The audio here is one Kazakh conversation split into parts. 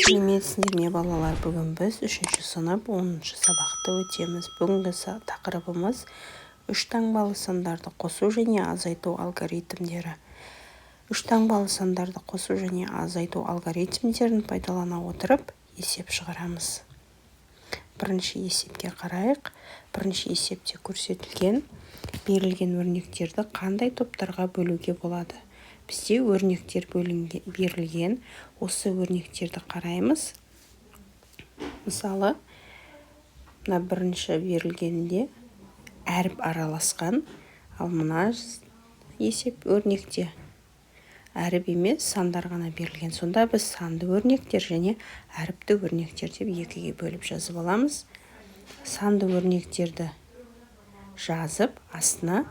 Сәлеметсіңдер ме, балалар? Бүгін біз 3-ші сынып 10-шы сабақты өтеміз. Бүгінгі тақырыбымыз үш таңбалы сандарды қосу және азайту алгоритмдері. Үш таңбалы сандарды қосу және азайту алгоритмдерін пайдалана отырып есеп шығарамыз. Бірінші есепке қарайық. Бірінші есепте көрсетілген берілген өрнектерді қандай топтарға бөлуге болады? Бізде өрнектер берілген. Осы өрнектерді қараймыз. Мысалы, мына бірінші берілгенде әріп араласқан, ал мына есеп өрнекте әріп емес, сандар ғана берілген. Сонда біз санды өрнектер және әріпті өрнектер деп екіге бөліп жазып аламыз. Санды өрнектерді жазып, астына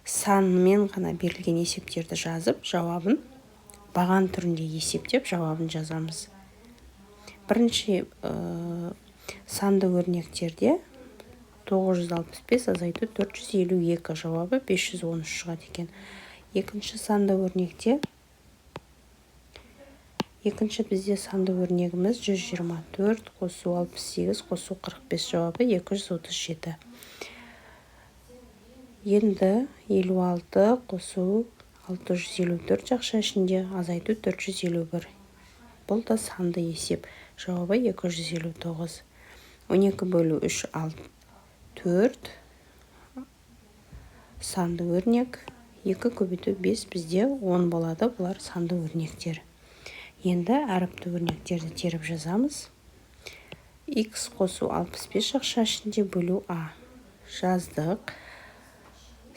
санмен ғана берілген есептерді жазып, жауабын баған түрінде есептеп, жауабын жазамыз. Бірінші санды өрнектерде 965 азайту 452, жауабы 513 шығады екен. Екінші санды өрнекте, екінші бізде санды өрнегіміз 124 қосу 68 қосу 45, жауабы 237. Енді 56 қосу 654 жақша ішінде азайту 451. Бұл да санды есеп. Жауабы 259. 12 бөлу 3 4 санды өрнек. 2 көбейту 5 бізде 10 болады. Бұлар санды өрнектер. Енді әріпті өрнектерді теріп жазамыз. X қосу 65 жақша ішінде бөлу А. Жаздық.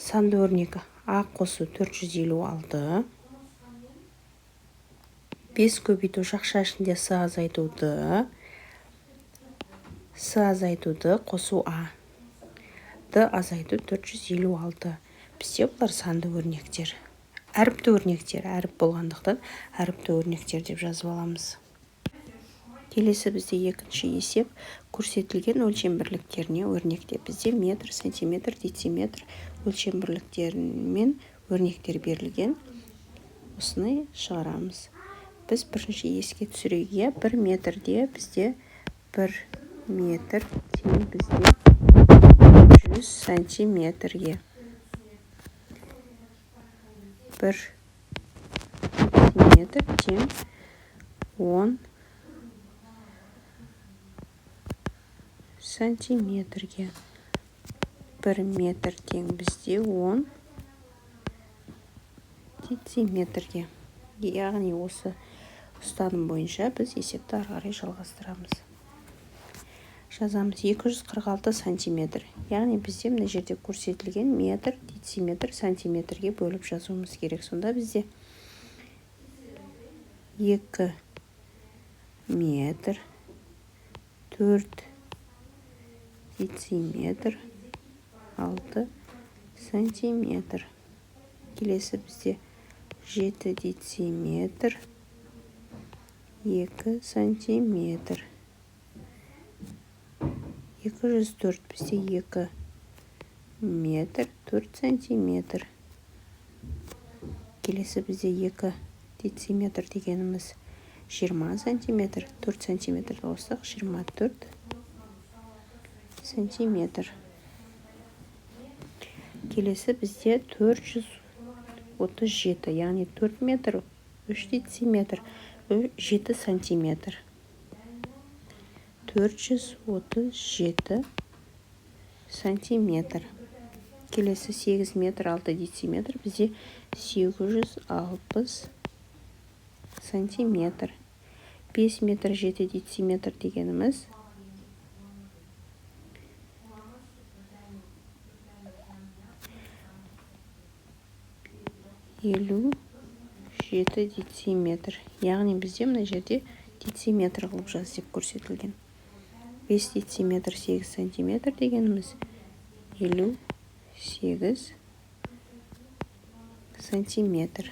Санды өрнек А қосу 456. 5 көбейту жақша ішінде С азайту Д. С азайту Д қосу А. Д азайту 456. Бізде бұлар санды өрнектер. Әріпті өрнектер, әріп болғандықтан әріпті өрнектер деп жазып аламыз. Келесі бізде екінші есеп көрсетілген өлшем бірліктеріне өрнекте. Бізде метр, сантиметр, дециметр өлшем бірліктерімен өрнектер берілген. Осыны шығарамыз. Біз бірінші еске түсірейік. 1 метрде бізде 1 метр тең бізде 100 сантиметрге. 1 дециметр тең 10 сантиметрге. 1 метр тең бізде 10 дециметрге. Яғни осы ұстаным бойынша біз есепті ары қарай жалғастырамыз. Жазамыз 246 сантиметр. Яғни бізде мына жерде көрсетілген метр, дециметр, сантиметрге бөліп жазуымыз керек. Сонда бізде 2 метр, 4 дециметр, 6 сантиметр. Келесі бізде 7 дециметр, 2 сантиметр. 204 бізде 2 метр, 4 сантиметр. Келесі бізде 2 дециметр дегеніміз 20 сантиметр, 4 сантиметрді қоссақ 24 сантиметр. Келесі бізде 437, яғни 4 метр, 3 дециметр, 7 сантиметр. 437 сантиметр. Келесі 8 метр, 6 дециметр, бізде 860 сантиметр. 5 метр, 7 дециметр дегеніміз 57 дециметр. Яғни бізде мына жерде дециметр қылып жаз деп көрсетілген. 5 дециметр 8 сантиметр дегеніміз 58 сантиметр.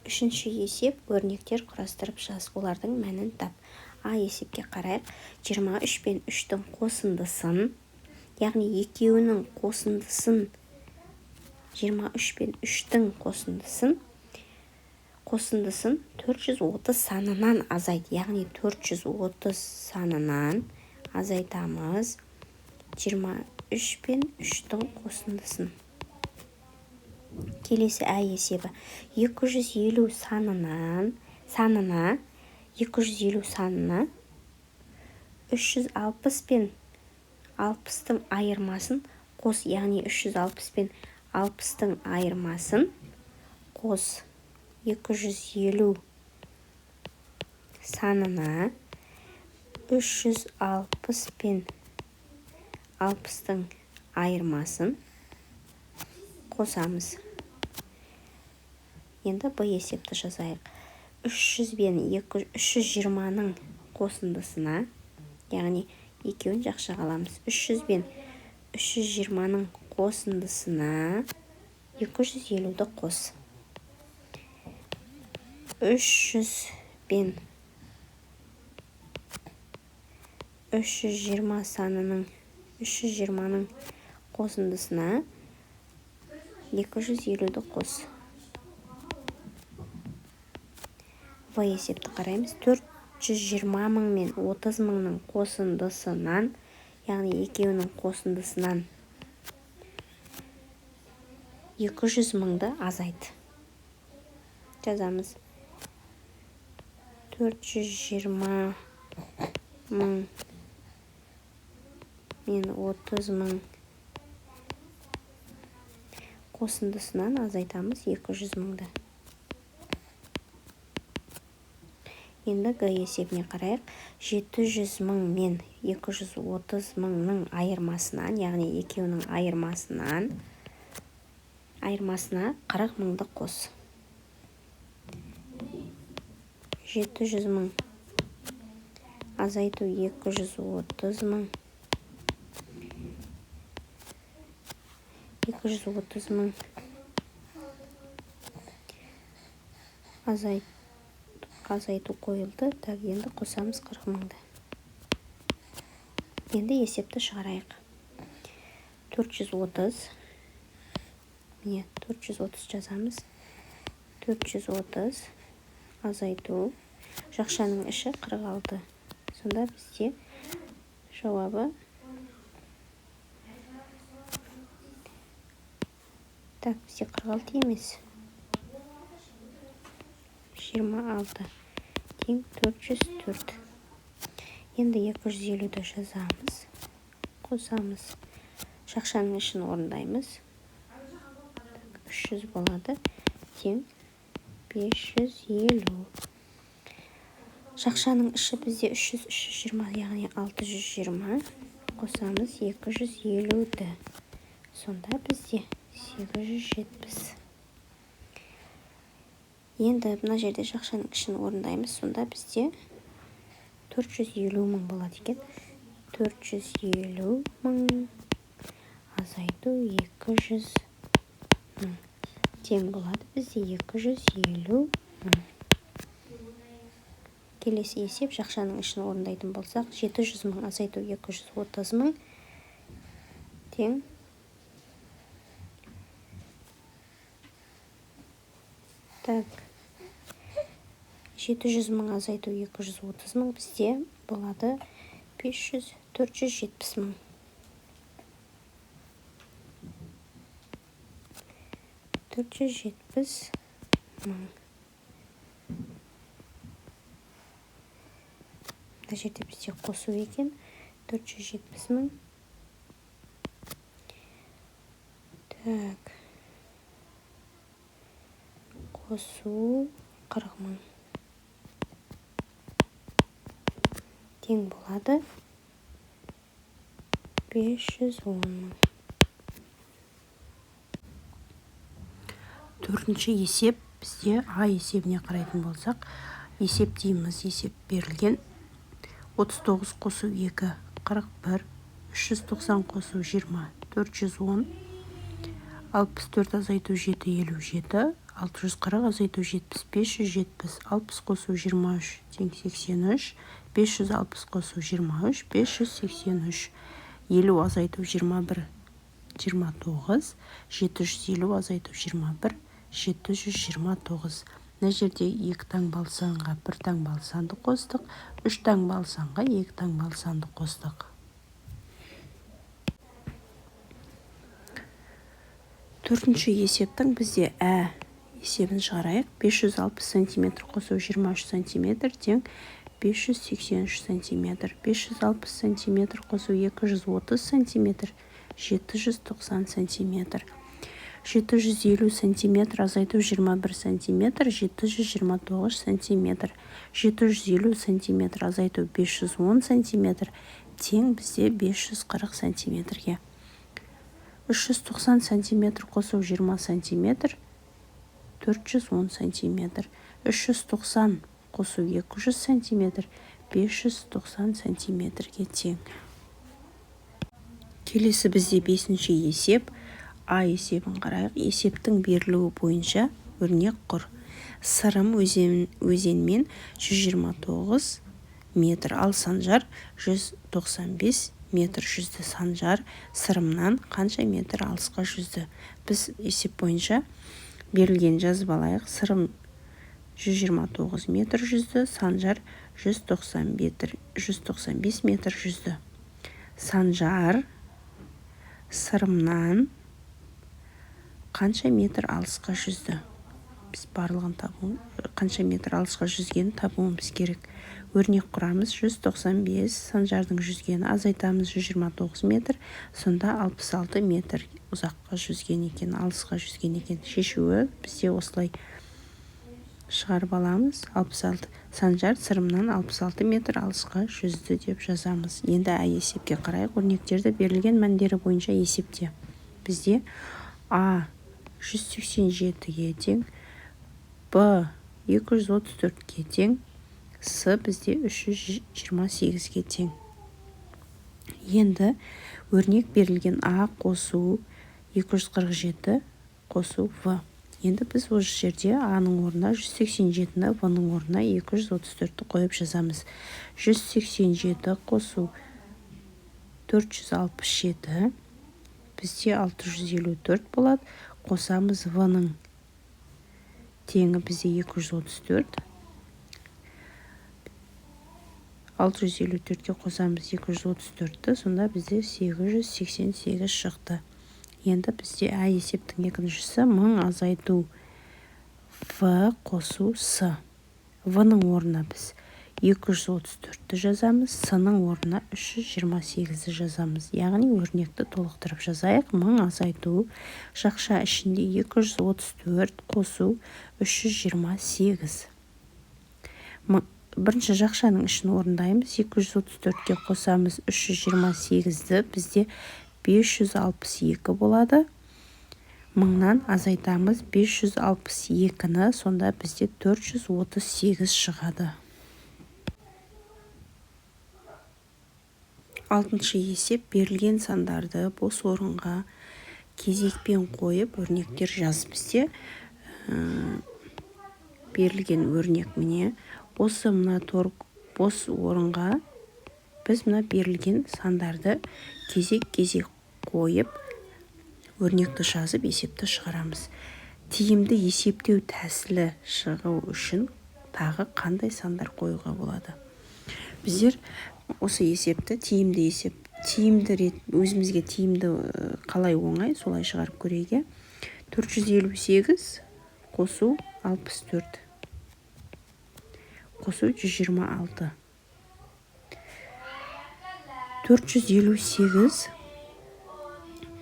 Үшінші есеп өрнектер құрастырып жаз, олардың мәнін тап. А есепке қарайық. 23 пен 3-тің қосындысын, яғни екеуінің қосындысын, 23 пен 3-тің қосындысын Қосындысын 430 санынан азайт, яғни 430 санынан азайтамыз 23 пен 3-тің қосындысын. Келесі ә есебі 250 санына 250 санына 360 пен 60-тың айырмасын қос, яғни 360 пен 60-тың айырмасын қос. 250 санына 360 пен 60-тың айырмасын қосамыз. Енді Б есепті жазайық. 300 бен 320-ның қосындысына, яғни екеуін жақшаға аламыз. 300 бен 320-ның қосындысына 250-ді қос. 300 бен 320 санының 320-ның қосындысына 250-ді қос. В есепті қараймыз. 420 мың мен 30 мыңның қосындысынан, яғни екеуінің қосындысынан 200 мыңды азайт. Жазамыз. 420 мың мен 30 мың қосындысынан азайтамыз 200 мыңды. Енді Г есебіне қарайық. 700 мың мен 230 мыңның айырмасынан, яғни екеуінің айырмасына 40 мыңды қос. 700 мың азайту 230 мың. 230 мың азайту қойылды. Так, енді қосамыз 40 мыңды. Енді есепті шығарайық. 430. Міне 430 жазамыз. 430 азайту жақшаның іші 46. Сонда бізде жауабы так, бізде 46 емес. 26 тең 404. Енді 250-ді жазамыз. Қосамыз. Жақшаның ішін орындаймыз. 300 болады. Тең 550. Жақшаның іші бізде 300, 320, яғни 620. Қосамыз 250-ді. Сонда бізде 870. Енді мына жерде жақшаның ішін орындаймыз. Сонда бізде 450 мың болады екен. 450 мың азайту 200 мың тең болады бізде 250 мың. Келесі есеп жақшаның ішін орындайтын болсақ, 700 мың азайту 230 мың тең так 700 мың азайту 230 мың бізде болады 500, 470 мың. 470 мың. Мына жерде бізде қосу екен. 470 мың. Так. Қосу 40 мың. Тең болады 510 мың. Төртінші есеп бізде А есебіне қарайтын болсақ, есептейміз. Есеп берілген 39 қосу 2 41, 390 қосу 20 410, 64 азайту 7 57, 640 азайту 75 170, 60 қосу 23 тең 83, 560 қосу 23 583, 50 азайту 21 29, 750 азайту 21 729. Мына жерде 2 таңбалы санға 1 таңбалы санды қостық, 3 таңбалы санға 2 таңбалы санды қостық. Төртінші есептің бізде ә есебін шығарайық. 560 сантиметр қосу 23 сантиметр тең 583 сантиметр. 560 сантиметр қосу 230 сантиметр 790 сантиметр. 750 сантиметр азайту 21 сантиметр 729 сантиметр. 750 сантиметр азайту 510 сантиметр тең бізде 540 сантиметрге. 390 сантиметр қосу 20 сантиметр 410 сантиметр. 390 қосу 200 сантиметр 590 сантиметрге тең. Келесі бізде 5-ші есеп. А есебін қарайық. Есептің берілуі бойынша өрнек құр. Сырым өзенмен 129 метр, ал Санжар 195 метр жүзді. Санжар Сырымнан қанша метр алысқа жүзді? Біз есеп бойынша берілген жазып алайық. Сырым 129 метр жүзді, Санжар 195 метр жүзді. Санжар Сырымнан қанша метр алысқа жүзді? Біз барлығын табу, қанша метр алысқа жүзгенін табуымыз керек. Өрнек құрамыз. 195 Санжардың жүзгені, азайтамыз 129 метр, сонда 66 метр ұзаққа жүзген екен, алысқа жүзген екен. Шешуі бізде осылай шығарып аламыз. 66 Санжар Сырымнан 66 метр алысқа жүзді деп жазамыз. Енді ә есепке қарайық. Өрнектерді берілген мәндері бойынша есепте. Бізде А 187-ге тең, Б 234-ге тең, С бізде 328-ге тең. Енді өрнек берілген А қосу 247 қосу В. Енді біз осы жерде А-ның орнына 187-ні, В-ның орнына 234-ті қойып жазамыз. 187 қосу 467 бізде 654 болады. Қосамыз В-ның теңі бізде 234. 654-ке қосамыз 234-ті, сонда бізде 888 шықты. Енді бізде ә есептің екіншісі 1000 азайту В қосу С. В-ның орнына біз 234-ті жазамыз, С-ның орнына 328-ді жазамыз. Яғни өрнекті толықтырып жазайық. 1000 азайту жақша ішінде 234 қосу 328. Бірінші жақшаның ішін орындаймыз. 234-ке қосамыз 328-ді, бізде 562 болады. 1000-нан азайтамыз 562-ні, сонда бізде 438 шығады. Алтыншы есеп. Берілген сандарды бос орынға кезекпен қойып өрнектер жаз. Бізде берілген өрнек міне. Осы мына бос орынға біз мына берілген сандарды кезек-кезек қойып өрнекті жазып есепті шығарамыз. Тиімді есептеу тәсілі шығу үшін тағы қандай сандар қоюға болады? Біздер осы есепті тиімді есеп, тиімді рет, өзімізге тиімді қалай оңай солай шығарып көрейік. 458 қосу 64 қосу 126. 458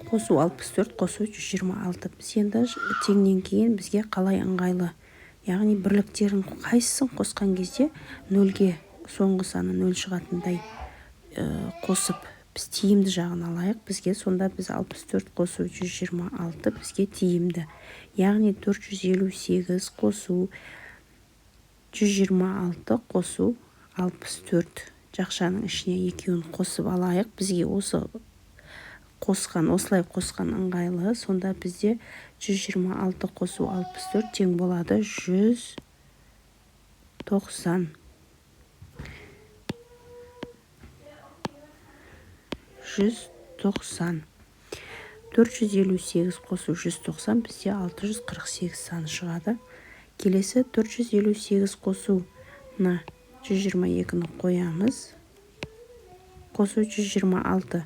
қосу 64 қосу 126. Біз енді теңнен кейін бізге қалай ыңғайлы, яғни бірліктерін қайсысын қосқан кезде нөлге соңғы саны 0 шығатындай қосып біз тиімді жағын алайық. Бізге сонда біз 64 қосу 126 бізге тиімді. Яғни 458 қосу 126 қосу 64 жақшаның ішіне екеуін қосып алайық. Бізге осы қосқан, осылай қосқан ыңғайлы. Сонда бізде 126 қосу 64 тең болады 190. 190. 458 қосу 190 бізде 648 саны шығады. Келесі 458 қосу на 122-ні қоямыз. Қосу 126.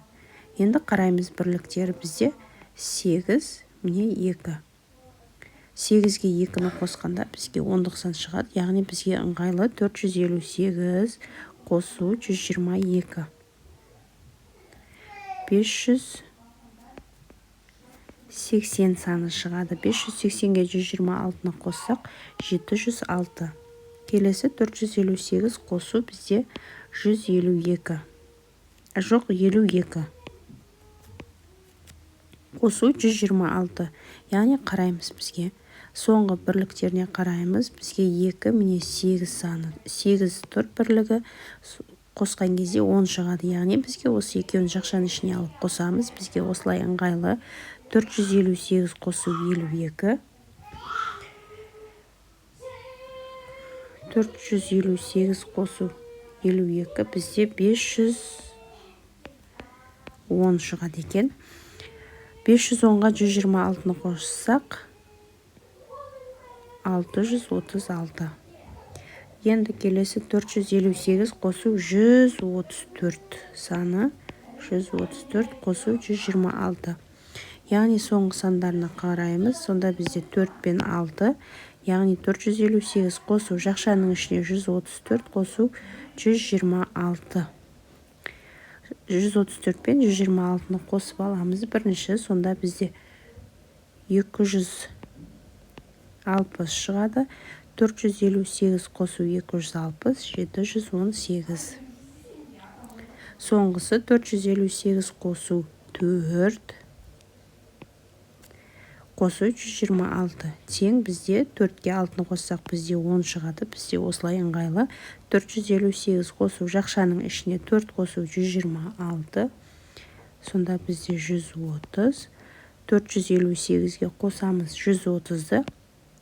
Енді қараймыз бірліктері бізде 8, міне 2. 8-ге 2-ні қосқанда бізге ондық сан шығады, яғни бізге ыңғайлы 458 қосу 122. 580 саны шығады. 580-ге 126-ны қоссақ 706. Келесі 458 қосу бізде 152. Жоқ, 52. Қосу 126. Яғни қараймыз бізге. Соңғы бірліктеріне қараймыз. Бізге 2, міне 8 саны. 8 тұр бірлігі. Қосқан кезде 10 шығады. Яғни бізге осы екеуін жақшаның ішіне алып қосамыз. Бізге осылай ыңғайлы. 458 қосу 52. 458 қосу 52 бізде 510 шығады екен. 510-ға 126-ны қоссақ 636. Енді келесі 458 қосу 134 саны, 134 қосу 126. Яғни соңғы сандарына қараймыз. Сонда бізде 4 пен 6, яғни 458 қосу жақшаның ішіне 134 қосу 126. 134 пен 126-ны қосып аламыз бірінші. Сонда бізде 260 шығады. 458 қосу 260, 718. Соңғысы 458 қосу 4 қосу 126. Тең бізде 4-ке 6-ны қоссақ бізде 10 шығады. Бізде осылай ыңғайлы. 458 қосу жақшаның ішіне 4 қосу 126. Сонда бізде 130. 458-ге қосамыз 130-ды.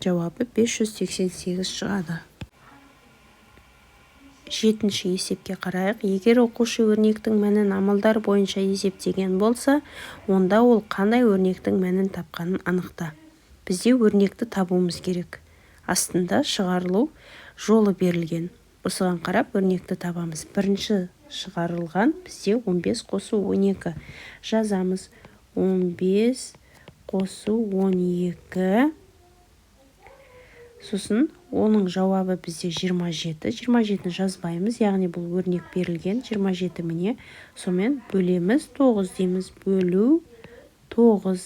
Жауабы 588 шығады. Жетінші есепке қарайық. Егер оқушы өрнектің мәнін амалдар бойынша есептеген болса, онда ол қандай өрнектің мәнін тапқанын анықта. Бізде өрнекті табуымыз керек. Астында шығарылу жолы берілген. Осыған қарап өрнекті табамыз. Бірінші шығарылған бізде 15 қосу 12. Жазамыз 15 қосу 12. Сосын оның жауабы бізде 27. 27-ні жазбаймыз, яғни бұл өрнек берілген 27 міне. Сонымен бөлеміз 9 дейміз, бөлу 9.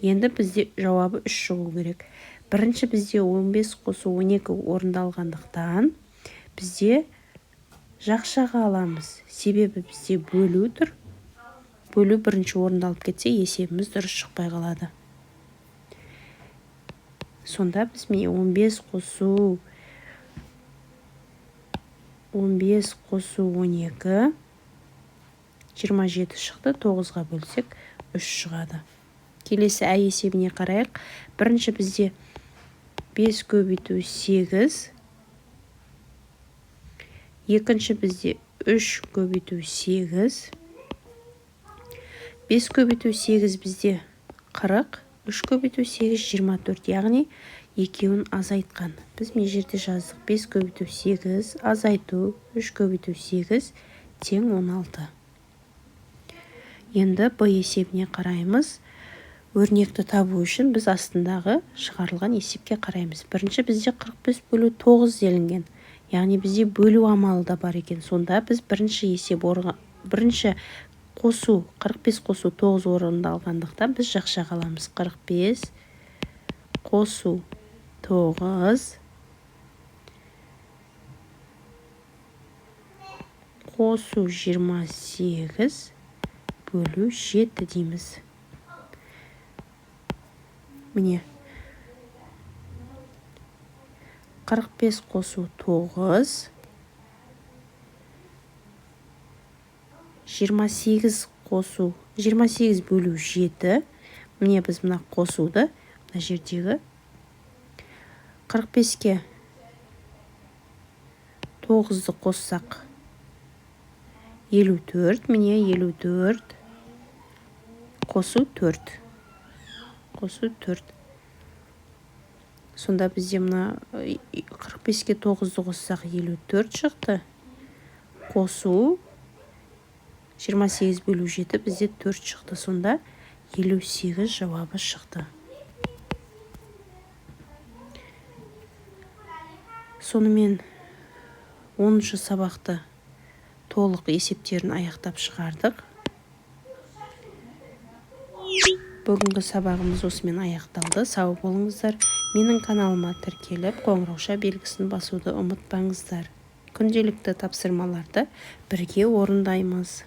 Енді бізде жауабы 3 шығу керек. Бірінші бізде 15 қосу 12 орындалғандықтан бізде жақшаға аламыз. Себебі бізде бөлу тұр. Бөлу бірінші орындалып кетсе, есебіміз дұрыс шықпай қалады. Сонда біз міне 15 қосу 15 қосу 12, 27 шықты, 9-ға бөлсек 3 шығады. Келесі әй есебіне қарайық. Бірінші бізде 5 көбейту 8, екінші бізде 3 көбейту 8, 5 көбейту 8 бізде 40, 3 көбейту 8 24, яғни екеуін азайтқан. Біз мына жерде жаздық 5 көбейту 8 азайту 3 көбейту 8 тең 16. Енді Б есебіне қараймыз. Өрнекті табу үшін біз астындағы шығарылған есепке қараймыз. Бірінші бізде 45 бөлу 9 делінген. Яғни бізде бөлу амалы да бар екен. Сонда біз бірінші есеп бірінші қосу 45 қосу 9 орындалғандықтан біз жақшаға аламыз. 45 қосу 9 қосу 28 бөлу 7 дейміз. Міне 45 қосу 9 28 қосу 28 бөлу 7. Міне біз мына қосуды мына жердегі 45-ке 9-ды қоссақ 54, міне 54 қосу 4. Қосу 4. Сонда бізде мына 45-ке 9-ды қоссақ, 54 шықты. Қосу 28 бөлу 7, бізде 4 шықты. Сонда 58 жауабы шықты. Сонымен 10 сабақты толық есептерін аяқтап шығардық. Бүгінгі сабағымыз осымен аяқталды. Сау болыңыздар. Менің каналыма тіркеліп, қоңырауша белгісін басуды ұмытпаңыздар. Күнделікті тапсырмаларды бірге орындаймыз.